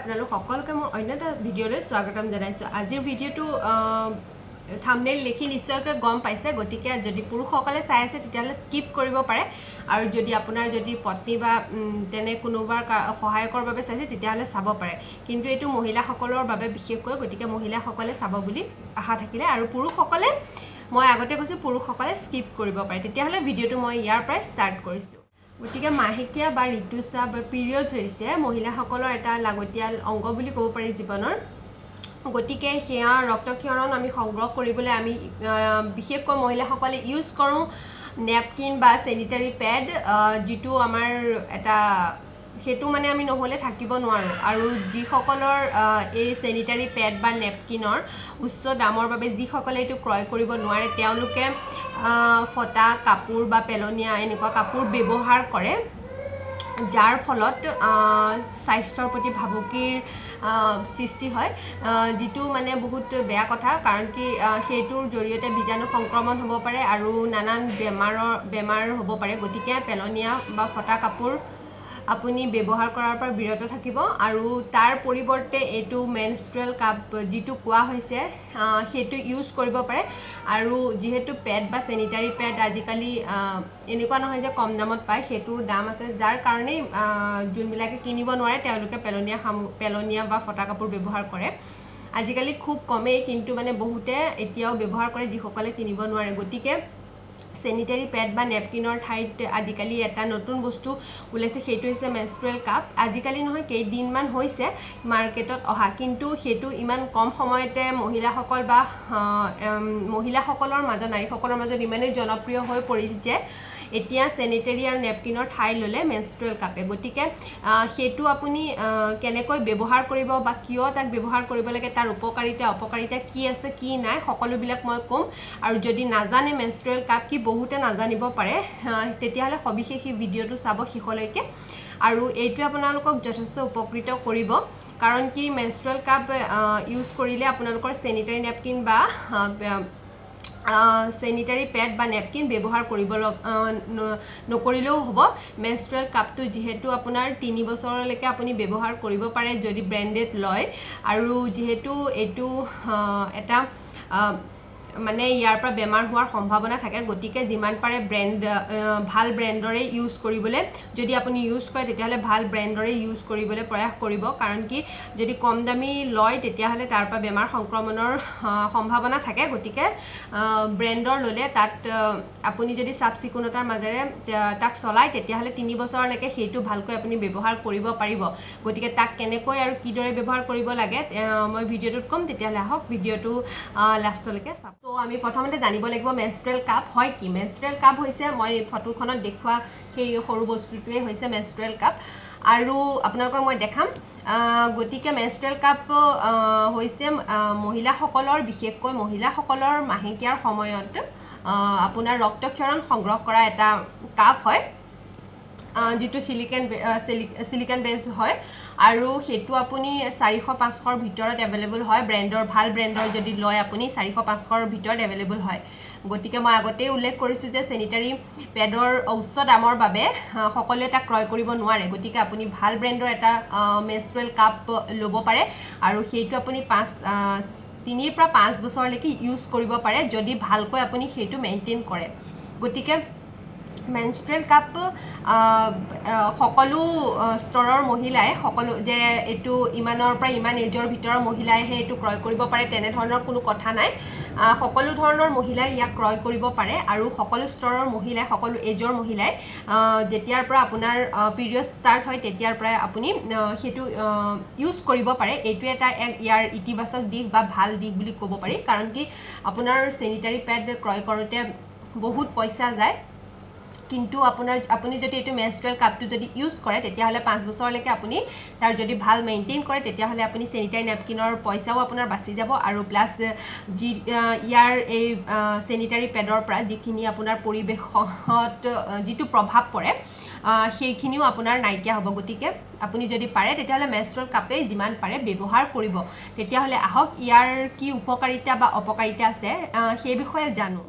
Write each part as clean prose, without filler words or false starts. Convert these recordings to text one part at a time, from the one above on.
আপোনালোক সকলোকে মোৰ অন্য এটা ভিডিঅ'লৈ স্বাগতম জনাইছোঁ। আজিৰ ভিডিঅ'টো থামনেইল দেখি নিশ্চয়কৈ গম পাইছে। গতিকে যদি পুৰুষসকলে চাই আছে, তেতিয়াহ'লে স্কিপ কৰিব পাৰে আৰু যদি আপোনাৰ যদি পত্নী বা তেনে কোনোবাৰ সহায়কৰ বাবে চাইছে, তেতিয়াহ'লে চাব পাৰে। কিন্তু এইটো মহিলাসকলৰ বাবে বিশেষকৈ, গতিকে মহিলাসকলে চাব বুলি আশা থাকিলে আৰু পুৰুষসকলে, মই আগতে কৈছোঁ, পুৰুষসকলে স্কিপ কৰিব পাৰে। তেতিয়াহ'লে ভিডিঅ'টো মই ইয়াৰ পৰাই ষ্টাৰ্ট কৰিছোঁ। গতিকে মাহেকীয়া বা ঋতুস্ৰাৱ বা পিৰিয়ডছ হৈছে মহিলাসকলৰ এটা লাগতিয়াল অংগ বুলি ক'ব পাৰি জীৱনৰ। গতিকে সেয়া ৰক্তক্ষৰণ আমি সংগ্ৰহ কৰিবলৈ আমি বিশেষকৈ মহিলাসকলে ইউজ কৰোঁ নেপকিন বা চেনিটাৰী পেড, যিটো আমাৰ এটা সেইটো মানে আমি নহ'লে থাকিব নোৱাৰোঁ। আৰু যিসকলৰ এই চেনিটাৰী পেড বা নেপকিনৰ উচ্চ দামৰ বাবে যিসকলে এইটো ক্ৰয় কৰিব নোৱাৰে, তেওঁলোকে ফটা কাপোৰ বা পেলনীয়া এনেকুৱা কাপোৰ ব্যৱহাৰ কৰে, যাৰ ফলত স্বাস্থ্যৰ প্ৰতি ভাবুকিৰ সৃষ্টি হয়, যিটো মানে বহুত বেয়া কথা। কাৰণ কি সেইটোৰ জৰিয়তে বীজাণু সংক্ৰমণ হ'ব পাৰে আৰু নানান বেমাৰ হ'ব পাৰে। গতিকে পেলনীয়া বা ফটা কাপোৰ আপুনি ব্যৱহাৰ কৰাৰ পৰা বিৰত থাকিব আৰু তাৰ পৰিৱৰ্তে এইটো মেনষ্ট্ৰুৱেল কাপ যিটো কোৱা হৈছে, সেইটো ইউজ কৰিব পাৰে। আৰু যিহেতু পেড বা চেনিটাৰী পেড আজিকালি এনেকুৱা নহয় যে কম দামত পায়, সেইটোৰ দাম আছে, যাৰ কাৰণেই যোনবিলাকে কিনিব নোৱাৰে, তেওঁলোকে পেলনীয়া বা ফটা কাপোৰ ব্যৱহাৰ কৰে। আজিকালি খুব কমেই, কিন্তু মানে বহুতে এতিয়াও ব্যৱহাৰ কৰে যিসকলে কিনিব নোৱাৰে। গতিকে চেনিটাৰী পেড বা নেপকিনৰ ঠাইত আজিকালি এটা নতুন বস্তু ওলাইছে, সেইটো হৈছে মেনষ্ট্ৰুৱেল কাপ। আজিকালি নহয়, কেইদিনমান হৈছে মাৰ্কেটত অহা। কিন্তু সেইটো ইমান কম সময়তে মহিলাসকল বা মহিলাসকলৰ মাজত, নাৰীসকলৰ মাজত ইমানেই জনপ্ৰিয় হৈ পৰিল যে এতিয়া চেনিটেৰী আৰু নেপকিনৰ ঠাই ল'লে মেনষ্ট্ৰুৱেল কাপে। গতিকে সেইটো আপুনি কেনেকৈ ব্যৱহাৰ কৰিব বা কিয় তাক ব্যৱহাৰ কৰিব লাগে, তাৰ উপকাৰিতা অপকাৰিতা কি আছে কি নাই, সকলোবিলাক মই ক'ম। আৰু যদি নাজানে মেনষ্ট্ৰুৱেল কাপ কি, বহুতে নাজানিব পাৰে, তেতিয়াহ'লে সবিশেষ সেই ভিডিঅ'টো চাব শেষলৈকে আৰু এইটোৱে আপোনালোকক যথেষ্ট উপকৃত কৰিব। কাৰণ কি মেনষ্ট্ৰুৱেল কাপ ইউজ কৰিলে আপোনালোকৰ চেনিটাৰী নেপকিন বা চেনিটাৰী পেড বা নেপকিন ব্যৱহাৰ কৰিব নকৰিলেও হ'ব। মেনষ্ট্ৰুৱেল কাপটো যিহেতু আপোনাৰ 3 বছৰলৈকে আপুনি ব্যৱহাৰ কৰিব পাৰে যদি ব্ৰেণ্ডেড লয় আৰু যিহেতু এইটো এটা মানে ইয়াৰ পৰা বেমাৰ হোৱাৰ সম্ভাৱনা থাকে, গতিকে যিমান পাৰে ভাল ব্ৰেণ্ডৰে ইউজ কৰিবলৈ, যদি আপুনি ইউজ কৰে, তেতিয়াহ'লে ভাল ব্ৰেণ্ডৰে ইউজ কৰিবলৈ প্ৰয়াস কৰিব। কাৰণ কি যদি কম দামী লয়, তেতিয়াহ'লে তাৰ পৰা বেমাৰ সংক্ৰমণৰ সম্ভাৱনা থাকে। গতিকে ব্ৰেণ্ডৰ ল'লে তাত আপুনি যদি চাফ চিকুণতাৰ মাজেৰে তাক চলায়, তেতিয়াহ'লে 3 বছৰলৈকে সেইটো ভালকৈ আপুনি ব্যৱহাৰ কৰিব পাৰিব। গতিকে তাক কেনেকৈ আৰু কিদৰে ব্যৱহাৰ কৰিব লাগে, মই ভিডিঅ'টোত ক'ম। তেতিয়াহ'লে আহক, ভিডিঅ'টো লাষ্টলৈকে চাওক। ত' আমি প্ৰথমতে জানিব লাগিব মেনষ্ট্ৰুৱেল কাপ হয় কি। মেনষ্ট্ৰুৱেল কাপ হৈছে মই ফটোখনত দেখুওৱা সেই সৰু বস্তুটোৱে হৈছে মেনষ্ট্ৰুৱেল কাপ আৰু আপোনালোকক মই দেখাম। গতিকে মেনষ্ট্ৰুৱেল কাপ হৈছে মহিলাসকলৰ, বিশেষকৈ মহিলাসকলৰ মাহেকীয়াৰ সময়ত আপোনাৰ ৰক্তক্ষৰণ সংগ্ৰহ কৰা এটা কাপ হয়, যিটো চিলিকন বেছ হয় আৰু সেইটো আপুনি 400-500ৰ ভিতৰত এভেইলেবল হয়। ভাল ব্ৰেণ্ডৰ যদি লয় আপুনি, 400-500ৰ ভিতৰত এভেইলেবল হয়। গতিকে মই আগতেই উল্লেখ কৰিছোঁ যে চেনিটাৰী পেডৰ উচ্চ দামৰ বাবে সকলোৱে তাক ক্ৰয় কৰিব নোৱাৰে। গতিকে আপুনি ভাল ব্ৰেণ্ডৰ এটা মেনষ্ট্ৰুৱেল কাপ ল'ব পাৰে আৰু সেইটো আপুনি 3ৰ পৰা 5 বছৰলৈকে ইউজ কৰিব পাৰে, যদি ভালকৈ আপুনি সেইটো মেইনটেইন কৰে। গতিকে মেনষ্ট্ৰুৱেল কাপ সকলো স্তৰৰ মহিলাই, সকলো যে এইটো ইমানৰ পৰা ইমান এজৰ ভিতৰৰ মহিলাইহে এইটো ক্ৰয় কৰিব পাৰে, তেনেধৰণৰ কোনো কথা নাই। সকলো ধৰণৰ মহিলাই ইয়াক ক্ৰয় কৰিব পাৰে আৰু সকলো স্তৰৰ মহিলাই, সকলো এজৰ মহিলাই যেতিয়াৰ পৰা আপোনাৰ পিৰিয়ড ষ্টাৰ্ট হয়, তেতিয়াৰ পৰাই আপুনি সেইটো ইউজ কৰিব পাৰে। এইটো এটা এক ইয়াৰ ইতিবাচক দিশ বা ভাল দিশ বুলি ক'ব পাৰি। কাৰণ কি আপোনাৰ চেনিটাৰী পেড ক্ৰয় কৰোঁতে বহুত পইচা যায়, কিন্তু আপুনি যদি এইটো মেনষ্ট্ৰুৱেল কাপটো যদি ইউজ কৰে, তেতিয়াহ'লে 5 বছৰলৈকে আপুনি তাৰ যদি ভাল মেইনটেইন কৰে, তেতিয়াহ'লে আপুনি চেনিটাৰী নেপকিনৰ পইচাও আপোনাৰ বাচি যাব আৰু প্লাছ যি ইয়াৰ এই চেনিটাৰী পেডৰ পৰা যিখিনি আপোনাৰ পৰিৱেশত যিটো প্ৰভাৱ পৰে, সেইখিনিও আপোনাৰ নাইকিয়া হ'ব। গতিকে আপুনি যদি পাৰে, তেতিয়াহ'লে মেনষ্ট্ৰুৱেল কাপেই যিমান পাৰে ব্যৱহাৰ কৰিব। তেতিয়াহ'লে আহক, ইয়াৰ কি উপকাৰিতা বা অপকাৰিতা আছে, সেই বিষয়ে জানো।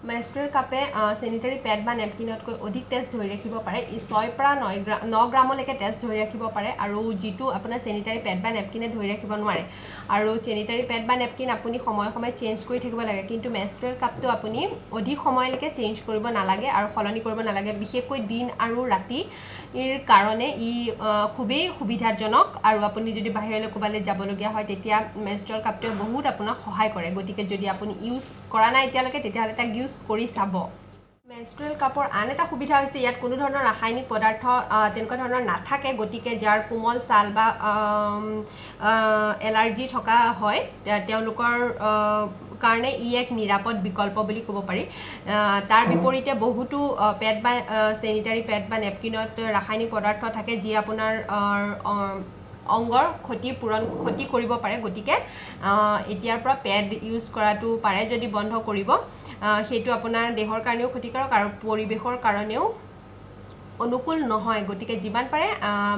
মেনষ্ট্ৰুৱেল কাপে চেনিটাৰী পেড বা নেপকিনতকৈ অধিক তেজ ধৰি ৰাখিব পাৰে। ই 6ৰ পৰা 9 গ্ৰামলৈকে তেজ ধৰি ৰাখিব পাৰে আৰু যিটো আপোনাৰ চেনিটাৰী পেড বা নেপকিনে ধৰি ৰাখিব নোৱাৰে। আৰু চেনিটাৰী পেড বা নেপকিন আপুনি সময়ে সময়ে চেঞ্জ কৰি থাকিব লাগে, কিন্তু মেনষ্ট্ৰুৱেল কাপটো আপুনি অধিক সময়লৈকে চেঞ্জ কৰিব নালাগে আৰু সলনি কৰিব নালাগে, বিশেষকৈ দিন আৰু ৰাতিৰ কাৰণে ই খুবেই সুবিধাজনক। আৰু আপুনি যদি বাহিৰলৈ ক'ৰবালৈ যাবলগীয়া হয়, তেতিয়া মেনষ্ট্ৰুৱেল কাপটোৱে বহুত আপোনাক সহায় কৰে। গতিকে যদি আপুনি ইউজ কৰা নাই এতিয়ালৈকে, তেতিয়াহ'লে তাক ইউজ কৰি চাব। মেনষ্ট্ৰুৱেল কাপৰ আন এটা সুবিধা হৈছে ইয়াত কোনো ধৰণৰ ৰাসায়নিক পদাৰ্থ তেনেকুৱা ধৰণৰ নাথাকে। গতিকে যাৰ কোমল ছাল বা এলাৰ্জি থকা হয়, তেওঁলোকৰ কাৰণে ই এক নিৰাপদ বিকল্প বুলি ক'ব পাৰি। তাৰ বিপৰীতে বহুতো পেড বা চেনিটাৰী পেড বা নেপকিনত ৰাসায়নিক পদাৰ্থ থাকে, যি আপোনাৰ অংগৰ ক্ষতি কৰিব পাৰে। গতিকে এতিয়াৰ পৰা পেড ইউজ কৰাটো পাৰে যদি বন্ধ কৰিব। সেইটো আপোনাৰ দেহৰ কাৰণেও ক্ষতিকাৰক আৰু পৰিৱেশৰ কাৰণেও অনুকূল নহয়। গতিকে যিমান পাৰে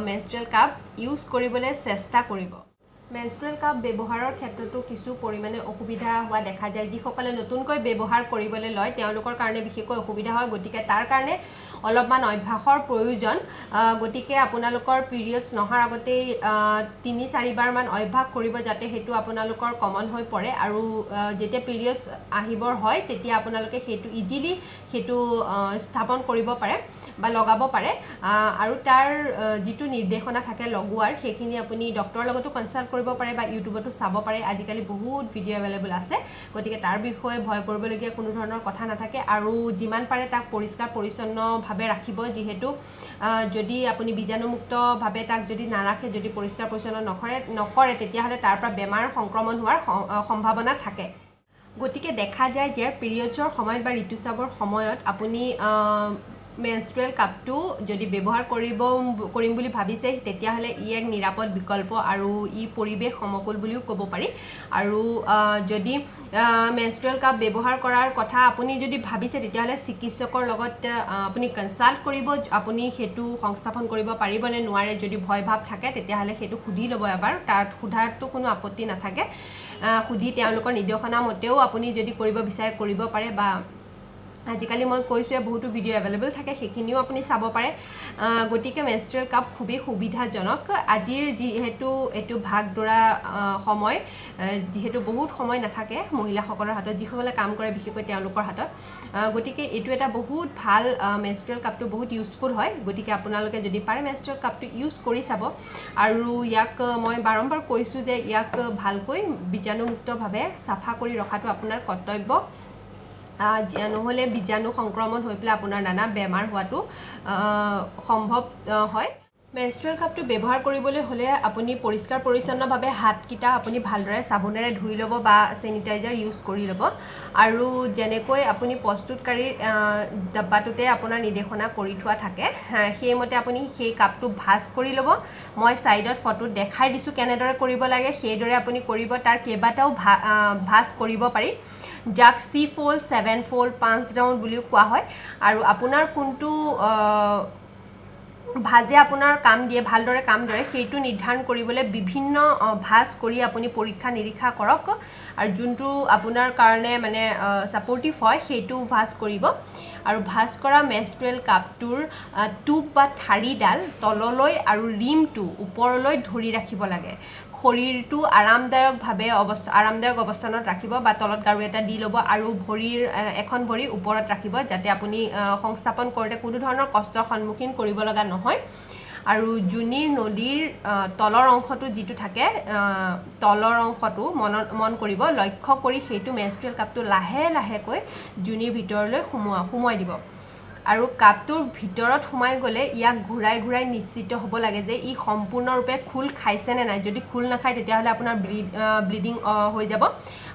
মেনষ্ট্ৰুৱেল কাপ ইউজ কৰিবলৈ চেষ্টা কৰিব। মেনষ্ট্ৰুৱেল কাপ ব্যৱহাৰৰ ক্ষেত্ৰতো কিছু পৰিমাণে অসুবিধা হোৱা দেখা যায়। যিসকলে নতুনকৈ ব্যৱহাৰ কৰিবলৈ লয়, তেওঁলোকৰ কাৰণে বিশেষকৈ অসুবিধা হয়। গতিকে তাৰ কাৰণে অলপমান অভ্যাসৰ প্ৰয়োজন। গতিকে আপোনালোকৰ পিৰিয়ডছ নহাৰ আগতেই 3-4 বাৰমান অভ্যাস কৰিব, যাতে সেইটো আপোনালোকৰ কমন হৈ পৰে আৰু যেতিয়া পিৰিয়ডছ আহিবৰ হয়, তেতিয়া আপোনালোকে সেইটো ইজিলি সেইটো স্থাপন কৰিব পাৰে বা লগাব পাৰে। আৰু তাৰ যিটো নিৰ্দেশনা থাকে লগোৱাৰ, সেইখিনি আপুনি ডক্টৰৰ লগতো কনচাল্ট কৰিব পাৰে বা ইউটিউবতো চাব পাৰে। আজিকালি বহুত ভিডিঅ' এভেইলেবল আছে। গতিকে তাৰ বিষয়ে ভয় কৰিবলগীয়া কোনো ধৰণৰ কথা নাথাকে। আৰু যিমান পাৰে তাক পৰিষ্কাৰ পৰিচ্ছন্নভাৱে ৰাখিব, যিহেতু যদি আপুনি বীজাণুমুক্তভাৱে তাক যদি নাৰাখে, যদি পৰিষ্কাৰ পৰিচ্ছন্ন নকৰে, তেতিয়াহ'লে তাৰ পৰা বেমাৰ সংক্ৰমণ হোৱাৰ সম্ভাৱনা থাকে। গতিকে দেখা যায় যে পিৰিয়ডছৰ সময়ত বা ঋতুস্ৰাৱৰ সময়ত আপুনি মেনষ্ট্ৰুৱেল কাপটো যদি ব্যৱহাৰ কৰিম বুলি ভাবিছে, তেতিয়াহ'লে ই এক নিৰাপদ বিকল্প আৰু ই পৰিৱেশ সমকুল বুলিও ক'ব পাৰি। আৰু যদি মেনষ্ট্ৰুৱেল কাপ ব্যৱহাৰ কৰাৰ কথা আপুনি যদি ভাবিছে, তেতিয়াহ'লে চিকিৎসকৰ লগত আপুনি কনচাল্ট কৰিব, আপুনি সেইটো সংস্থাপন কৰিব পাৰিব নে নোৱাৰে। যদি ভয় ভাৱ থাকে, তেতিয়াহ'লে সেইটো সুধি ল'ব এবাৰ। তাত সোধাটো কোনো আপত্তি নাথাকে। সুধি তেওঁলোকৰ নিৰ্দেশনা মতেও আপুনি যদি কৰিব বিচাৰে কৰিব পাৰে বা আজিকালি মই কৈছোঁৱে বহুতো ভিডিঅ' এভেইলেবল থাকে, সেইখিনিও আপুনি চাব পাৰে। গতিকে মেনষ্ট্ৰুৱেল কাপ খুবেই সুবিধাজনক। আজিৰ যিহেতু এইটো ভাগ দৌৰা সময়, যিহেতু বহুত সময় নাথাকে মহিলাসকলৰ হাতত, যিসকলে কাম কৰে বিশেষকৈ তেওঁলোকৰ হাতত, গতিকে এইটো এটা বহুত ভাল, মেনষ্ট্ৰুৱেল কাপটো বহুত ইউজফুল হয়। গতিকে আপোনালোকে যদি পাৰে মেনষ্ট্ৰুৱেল কাপটো ইউজ কৰি চাব। আৰু ইয়াক মই বাৰম্বাৰ কৈছোঁ যে ইয়াক ভালকৈ বীজাণুমুক্তভাৱে চাফা কৰি ৰখাটো আপোনাৰ কৰ্তব্য। নহ'লে বীজাণু সংক্ৰমণ হৈ পেলাই আপোনাৰ নানা বেমাৰ হোৱাটো সম্ভৱ হয়। মেনষ্ট্ৰুৱেল কাপটো ব্যৱহাৰ কৰিবলৈ হ'লে আপুনি পৰিষ্কাৰ পৰিচ্ছন্নভাৱে হাতকেইটা আপুনি ভালদৰে চাবোনেৰে ধুই ল'ব বা চেনিটাইজাৰ ইউজ কৰি ল'ব। আৰু যেনেকৈ আপুনি প্ৰস্তুতকাৰীৰ ডাব্বাটোতে আপোনাৰ নিৰ্দেশনা কৰি থোৱা থাকে, সেইমতে আপুনি সেই কাপটো ভাঁজ কৰি ল'ব। মই ছাইডত ফটোত দেখাই দিছোঁ কেনেদৰে কৰিব লাগে, সেইদৰে আপুনি কৰিব। তাৰ কেইবাটাও ভাঁজ কৰিব পাৰি, যাক C fold, seven fold, punch down বুলিও কোৱা হয়। আৰু আপোনাৰ কোনটো ভাঁজে আপোনাৰ কাম দিয়ে, ভালদৰে কাম দিয়ে, সেইটো নিৰ্ধাৰণ কৰিবলৈ বিভিন্ন ভাঁজ কৰি আপুনি পৰীক্ষা নিৰীক্ষা কৰক আৰু যোনটো আপোনাৰ কাৰণে মানে ছাপৰ্টিভ হয়, সেইটো ভাঁজ কৰিব। আৰু ভাঁজ কৰা মেনষ্ট্ৰুৱেল কাপটোৰ টোপ বা ঠাৰিডাল তললৈ আৰু ৰিমটো ওপৰলৈ ধৰি ৰাখিব লাগে। শৰীৰটো আৰামদায়ক অৱস্থানত ৰাখিব বা তলত গাৰু এটা দি ল'ব আৰু এখন ভৰি ওপৰত ৰাখিব, যাতে আপুনি সংস্থাপন কৰোঁতে কোনো ধৰণৰ কষ্টৰ সন্মুখীন কৰিব লগা নহয়। আৰু যোনিৰ নলীৰ তলৰ অংশটো যিটো থাকে, তলৰ অংশটো মন কৰিব, লক্ষ্য কৰি সেইটো মেনষ্ট্ৰুৱেল কাপটো লাহে লাহেকৈ যোনিৰ ভিতৰলৈ সুমুৱাই দিব। আৰু কাপটোৰ ভিতৰত সোমাই গ'লে ইয়াক ঘূৰাই ঘূৰাই নিশ্চিত হ'ব লাগে যে ই সম্পূৰ্ণৰূপে খোল খাইছে নে নাই। যদি খোল নাখায়, তেতিয়াহ'লে আপোনাৰ ব্লিডিং হৈ যাব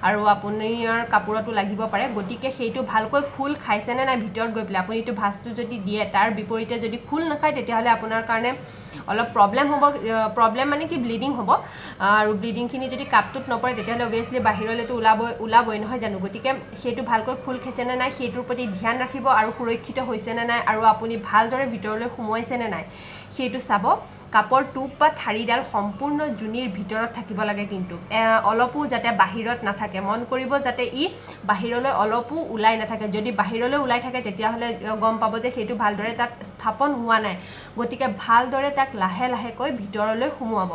আৰু আপোনাৰ কাপোৰতো লাগিব পাৰে। গতিকে সেইটো ভালকৈ খোল খাইছে নে নাই ভিতৰত গৈ পেলাই, আপুনি এইটো ভাঁজটো যদি দিয়ে, তাৰ বিপৰীতে যদি খোল নাখায়, তেতিয়াহ'লে আপোনাৰ কাৰণে অলপ প্ৰব্লেম হ'ব। প্ৰব্লেম মানে কি, ব্লিডিং হ'ব। আৰু ব্লিডিংখিনি যদি কাপটোত নপৰে, তেতিয়াহ'লে অভিয়াছলি বাহিৰলৈতো ওলাবই ওলাবই, নহয় জানো? গতিকে সেইটো ভালকৈ খোল খাইছে নে নাই, সেইটোৰ প্ৰতি ধ্যান ৰাখিব আৰু সুৰক্ষিত হৈছে নে নাই আৰু আপুনি ভালদৰে ভিতৰলৈ সোমোৱাইছে নে নাই, সেইটো চাব। কাপৰ টোপ বা ঠাৰিডাল সম্পূৰ্ণ যোনিৰ ভিতৰত থাকিব লাগে, কিন্তু অলপো যাতে বাহিৰত নাথাকে। নাথাকে। মন কৰিব যাতে ই বাহিৰলৈ অলপো ওলাই নাথাকে। যদি বাহিৰলৈ ওলাই থাকে, তেতিয়াহ'লে গম পাব যে সেইটো ভালদৰে তাত স্থাপন হোৱা নাই। গতিকে ভালদৰে তাক লাহে লাহেকৈ ভিতৰলৈ সুমুৱাব।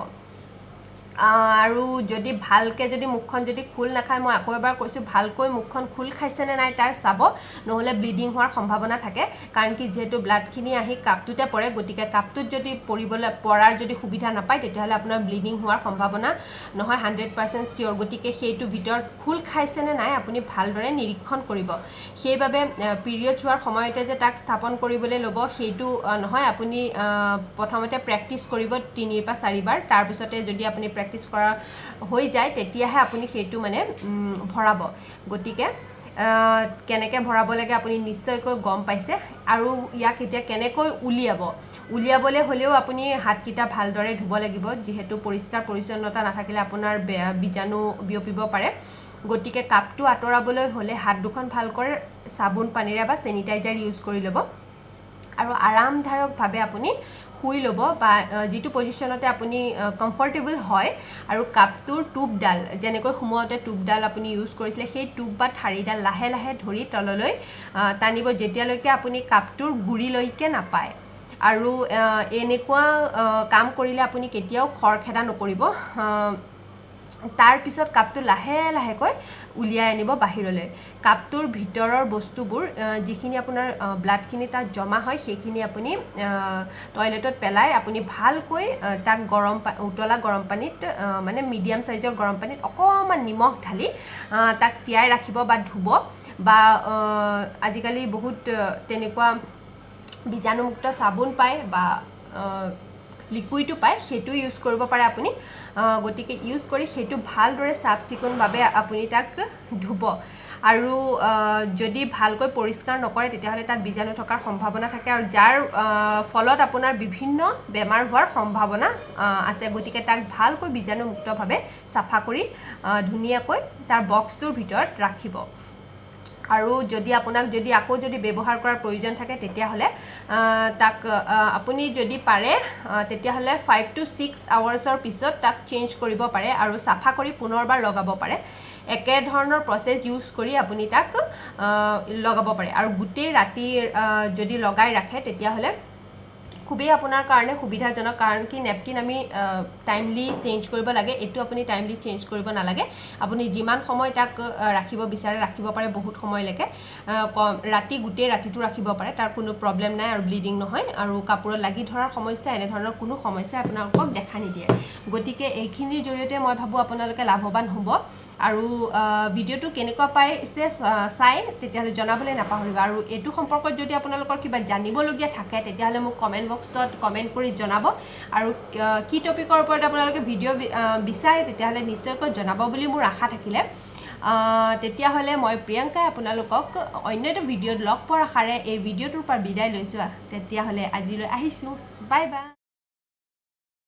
আৰু যদি ভালকৈ যদি মুখখন যদি খোল নাখায়, মই আকৌ এবাৰ কৈছোঁ, ভালকৈ মুখখন খোল খাইছেনে নাই তাৰ চাব, নহ'লে ব্লিডিং হোৱাৰ সম্ভাৱনা থাকে। কাৰণ কি, যিহেতু ব্লাডখিনি আহি কাপটোতে পৰে, গতিকে কাপটোত যদি পৰাৰ যদি সুবিধা নাপায়, তেতিয়াহ'লে আপোনাৰ ব্লিডিং হোৱাৰ সম্ভাৱনা নহয়, 100% চিয়'ৰ। গতিকে সেইটো ভিতৰত খোল খাইছেনে নাই আপুনি ভালদৰে নিৰীক্ষণ কৰিব। সেইবাবে পিৰিয়ডছ হোৱাৰ সময়তে যে তাক স্থাপন কৰিবলৈ ল'ব, সেইটো নহয়। আপুনি প্ৰথমতে প্ৰেক্টিচ কৰিব 3ৰ পৰা 4বাৰ। তাৰপিছতে যদি আপুনি প্ৰেক্টিচ কৰা হৈ যায়, তেতিয়াহে আপুনি সেইটো মানে ভৰাব। গতিকে কেনেকৈ ভৰাব লাগে আপুনি নিশ্চয়কৈ গম পাইছে। আৰু ইয়াক এতিয়া কেনেকৈ উলিয়াব? উলিয়াবলৈ হ'লেও আপুনি হাতকেইটা ভালদৰে ধুব লাগিব, যিহেতু পৰিষ্কাৰ পৰিচ্ছন্নতা নাথাকিলে আপোনাৰ বেয়া বীজাণু বিয়পিব পাৰে। গতিকে কাপটো আঁতৰাবলৈ হ'লে হাত দুখন ভালকৈ চাবোন পানীৰে বা চেনিটাইজাৰ ইউজ কৰি ল'ব আৰু আৰামদায়কভাৱে আপুনি শুই ল'ব বা যিটো পজিশ্যনতে আপুনি কমফৰ্টেবল হয়। আৰু কাপটোৰ টোপডাল, যেনেকৈ সোমোৱাওঁতে টোপডাল আপুনি ইউজ কৰিছিলে, সেই টোপ বা ঠাৰিডাল লাহে লাহে ধৰি তললৈ টানিব, যেতিয়ালৈকে আপুনি কাপটোৰ গুৰিলৈকে নাপায়। আৰু এনেকুৱা কাম কৰিলে আপুনি কেতিয়াও খৰখেদা নকৰিব। তাৰপিছত কাপটো লাহে লাহেকৈ উলিয়াই আনিব বাহিৰলৈ। কাপটোৰ ভিতৰৰ বস্তুবোৰ, যিখিনি আপোনাৰ ব্লাডখিনি তাত জমা হয়, সেইখিনি আপুনি টয়লেটত পেলাই আপুনি ভালকৈ তাক উতলা গৰম পানীত, মানে মিডিয়াম চাইজৰ গৰম পানীত অকণমান নিমখ ঢালি তাক তিয়াই ৰাখিব বা ধুব। বা আজিকালি বহুত তেনেকুৱা বীজাণুমুক্ত চাবোন পায় বা লিকুইডো পায়, সেইটো ইউজ কৰিব পাৰে আপুনি। গতিকে ইউজ কৰি সেইটো ভালদৰে চাফ চিকুণভাৱে আপুনি তাক ধুব। আৰু যদি ভালকৈ পৰিষ্কাৰ নকৰে, তেতিয়াহ'লে তাত বীজাণু থকাৰ সম্ভাৱনা থাকে আৰু যাৰ ফলত আপোনাৰ বিভিন্ন বেমাৰ হোৱাৰ সম্ভাৱনা আছে। গতিকে তাক ভালকৈ বীজাণুমুক্তভাৱে চাফা কৰি ধুনীয়াকৈ তাৰ বক্সটোৰ ভিতৰত ৰাখিব। আৰু যদি আপোনাক যদি আকৌ যদি ব্যৱহাৰ কৰাৰ প্ৰয়োজন থাকে, তেতিয়াহ'লে তাক আপুনি যদি পাৰে, তেতিয়াহ'লে 5 টু 6 আৱাৰ্ছৰ পিছত তাক চেঞ্জ কৰিব পাৰে আৰু চাফা কৰি পুনৰবাৰ লগাব পাৰে। একেধৰণৰ প্ৰচেছ ইউজ কৰি আপুনি তাক লগাব পাৰে। আৰু গোটেই ৰাতি যদি লগাই ৰাখে, তেতিয়াহ'লে খুবেই আপোনাৰ কাৰণে সুবিধাজনক। কাৰণ কি, নেপকিন আমি টাইমলি চেঞ্জ কৰিব লাগে, এইটো আপুনি টাইমলি চেঞ্জ কৰিব নালাগে। আপুনি যিমান সময় তাক ৰাখিব বিচাৰে ৰাখিব পাৰে, বহুত সময়লৈকে, কম ৰাতি, গোটেই ৰাতিটো ৰাখিব পাৰে, তাৰ কোনো প্ৰব্লেম নাই আৰু ব্লিডিং নহয় আৰু কাপোৰত লাগি ধৰাৰ সমস্যা, এনেধৰণৰ কোনো সমস্যাই আপোনালোকক দেখা নিদিয়ে। গতিকে এইখিনিৰ জৰিয়তে মই ভাবোঁ আপোনালোকে লাভৱান হ'ব। আৰু ভিডিঅ'টো কেনেকুৱা পাইছে চাই, তেতিয়াহ'লে জনাবলৈ নাপাহৰিব। আৰু এইটো সম্পৰ্কত যদি আপোনালোকৰ কিবা জানিবলগীয়া থাকে, তেতিয়াহ'লে মোক কমেণ্ট বক্সত কমেণ্ট কৰি জনাব। আৰু কি টপিকৰ ওপৰত আপোনালোকে ভিডিঅ' বিচাৰে, তেতিয়াহ'লে নিশ্চয়কৈ জনাব বুলি মোৰ আশা থাকিলে। তেতিয়াহ'লে মই প্ৰিয়ংকাই আপোনালোকক অন্য এটা ভিডিঅ'ত লগ পোৱাৰ আশাৰে এই ভিডিঅ'টোৰ পৰা বিদায় লৈছোঁ। তেতিয়াহ'লে আজিলৈ আহিছোঁ, বাই বাই।